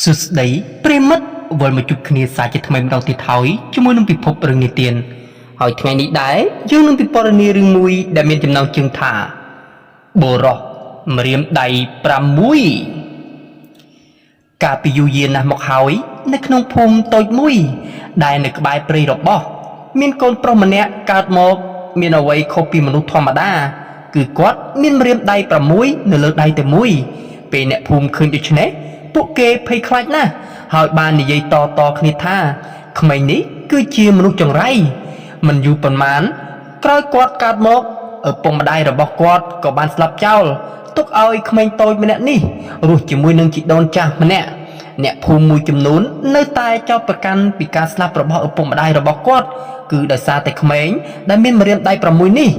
សួស្តីប្រិយមិត្តវិលមកជួបគ្នាសាជាថ្មីម្ដងទៀតហើយជាមួយនឹងពិភពរឿងនិទានហើយថ្ងៃនេះដែរយើងនឹងពិពណ៌នារឿងមួយដែលមានចំណងជើងថាបុរសម្រាមដៃ6កាលពីយូរយារណាស់មកហើយនៅក្នុងភូមិតូចមួយដែលនៅក្បែរព្រៃរបោះមានកូនប្រុសម្នាក់កើតមកមានអ្វីខុសពីមនុស្សធម្មតាគឺគាត់មានម្រាមដៃ6នៅលើដៃតែមួយពេលអ្នកភូមិឃើញដូច្នេះពួកគេភ័យខ្លាចណាស់ហើយបាននិយាយតៗគ្នាថាក្មេងនេះគឺជាមនុស្សចង្រៃមិនយូរប៉ុន្មានក្រោយគាត់កើតមកឪពុកម្ដាយរបស់គាត់ក៏បានស្លាប់ចោលទុកឲ្យក្មេងតូចម្នាក់នេះរស់ជាមួយនឹងជីដូនចាស់ម្នាក់អ្នកភូមិមួយចំនួននៅតែចោទប្រកាន់ពីការស្លាប់របស់ឪពុកម្ដាយរបស់គាត់គឺដោយសារតែក្មេងដែលមានម្រាមដៃ6នេះ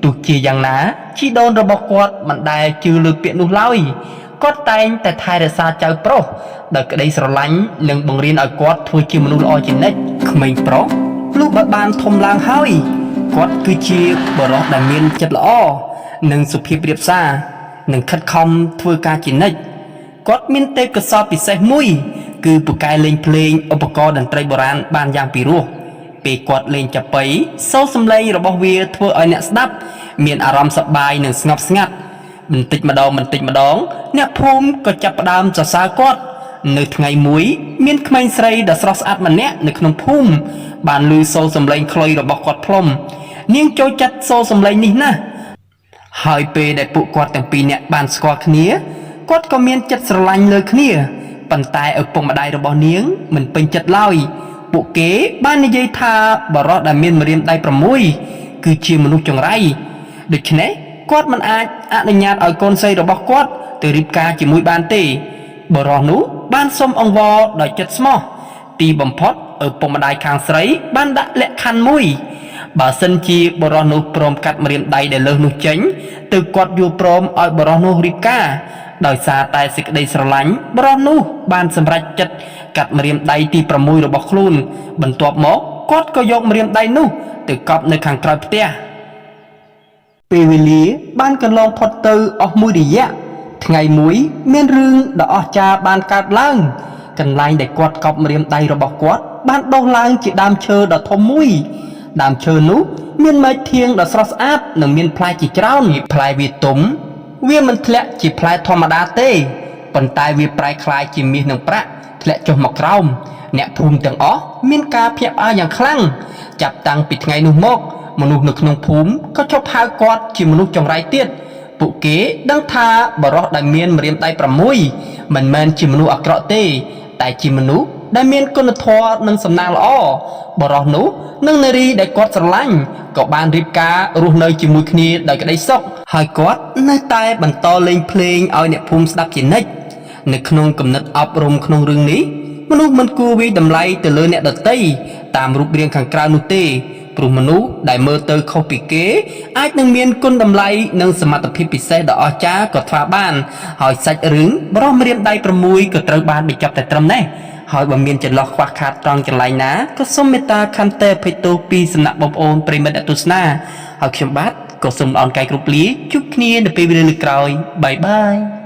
ទោះជាយ៉ាងណាជីដូនរបស់គាត់មិនដែលជឿលើពាក្យនោះឡើយគាត់តែងតែថែរក្សាចៅប្រុសដោយក្តីស្រឡាញ់និងបង្រៀនឲ្យគាត់ធ្វើជាមនុស្សល្អជានិច្ចក្មេងប្រុសលុះបើបានធំឡើងហើយគាត់គឺជាបុរសដែលមានចិត្តល្អនិងសុភាពរាបសារនិងខិតខំធ្វើការជានិច្ច គាត់មានទេពកោសល្យពិសេសមួយ គឺពូកែលេងភ្លេងឧបករណ៍តន្ត្រីបុរាណបានយ៉ាងពិរោះពេលគាត់លេងចាប៉ីសូរសំឡេងរបស់វាធ្វើឲ្យអ្នកស្ដាប់ មានអារម្មណ៍សប្បាយនិងស្ងប់ស្ងាត់បន្តិចម្ដងបន្តិចម្ដង អ្នកភូមិក៏ចាប់ផ្ដើមសរសើរគាត់ នៅថ្ងៃមួយ មានក្មេងស្រីដ៏ស្រស់ស្អាតម្នាក់នៅក្នុងភូមិបានឮសូរសំឡេងខ្លុយរបស់គាត់ផ្លុំនាងចូលចិត្តសូរសំឡេងនេះណាស់ ហើយពេលដែលពួកគាត់ទាំងពីរនាក់បានស្គាល់គ្នាគាត់ក៏មានចិត្តស្រឡាញ់លើគ្នាប៉ុន្តែឪពុកម្ដាយរបស់នាងមិនពេញចិត្តឡើយពួកគេបាននិយាយថាបរិសុទ្ធដែលមានម្រាមដៃ6គឺជាមនុស្សចង្រៃដូច្នេះគាត់មិនអាចអនុញ្ញាតឲ្យកូនស្រីរបស់គាត់ទៅរៀបការជាមួយបានទេបរិសុទ្ធនោះបានសុំអង្វរដោយចិត្តស្មោះទីបំផុតឪពុកម្ដាយខាងស្រីបានដាក់លក្ខខណ្ឌមួយ បើសិនជាបុរសនោះព្រមកាត់ម្រាមដៃដែលលើសនោះចេញទើបគាត់យល់ព្រមឲ្យបុរសនោះរៀបការដោយសារតែសេចក្តីស្រឡាញ់បុរសនោះបានសម្រេចចិត្តកាត់ម្រាមដៃទី6របស់ខ្លួនបន្ទាប់មកគាត់ក៏យកម្រាមដៃនោះទៅកប់នៅខាងក្រោយផ្ទះពេលវេលាបានកន្លងផុតទៅអស់មួយរយៈថ្ងៃមួយមានរឿងដ៏អស្ចារ្យបានកើតឡើងកន្លែងដែលគាត់កប់ម្រាមដៃរបស់គាត់បានដុះឡើងជាដើមឈើដ៏ធំមួយដើមឈើនោះមានមែកធាងដ៏ស្រស់ស្អាតនិងមានផ្លែជាច្រើនផ្លែវាទុំវាមិនធ្លាក់ជាផ្លែធម្មតាទេប៉ុន្តែវាប្រែក្លាយជាមាសនិងប្រាក់ធ្លាក់ចុះមកក្រោមអ្នកភូមិទាំងអស់មានការភ្ញាក់ផ្អើលយ៉ាងខ្លាំងចាប់តាំងពីថ្ងៃនោះមកមនុស្សនៅក្នុងភូមិក៏ឈប់ហៅគាត់ជាមនុស្សចង្រៃទៀតពួកគេដឹងថាបរិសុទ្ធដែលមានម្រាមដៃ6មិនមែនជាមនុស្សអាក្រក់ទេតែជាមនុស្សដែលមានគុណធម៌និងសំណាងល្អបរិសុទ្ធនោះនិងនារីដែលគាត់ស្រឡាញ់ក៏បានរៀបការរស់នៅជាមួយគ្នាដោយក្តីសុខហើយគាត់នៅតែបន្តលេងភ្លេងឲ្យអ្នកភូមិស្ដាប់ជានិច្ចនៅក្នុងគំនិតអប់រំក្នុងរឿងនេះមនុស្សមិនគួរវាយតម្លៃទៅលើអ្នកដទៃតាមរូបរាងខាងក្រៅនោះទេព្រោះមនុស្សដែលមើលទៅខុសពីគេអាចនឹងមានគុណតម្លៃនិងសមត្ថភាពពិសេសដ៏អស្ចារ្យក៏ថ្វាបានហើយសាច់រឿងបរោះម្រាមដៃ6ក៏ត្រូវបានបញ្ចប់តែត្រឹមនេះហើយបើមានចន្លោះខ្វះខាតត្រង់កន្លែងណាក៏សូមមេត្តាខន្តីអភ័យទោសពីសំណាក់បងប្អូនប្រិយមិត្តអ្នកទស្សនាហើយខ្ញុំបាទក៏សូមអរកាយគ្រប់លាជួបគ្នានៅពេលវេលាលើកក្រោយបាយបាយ។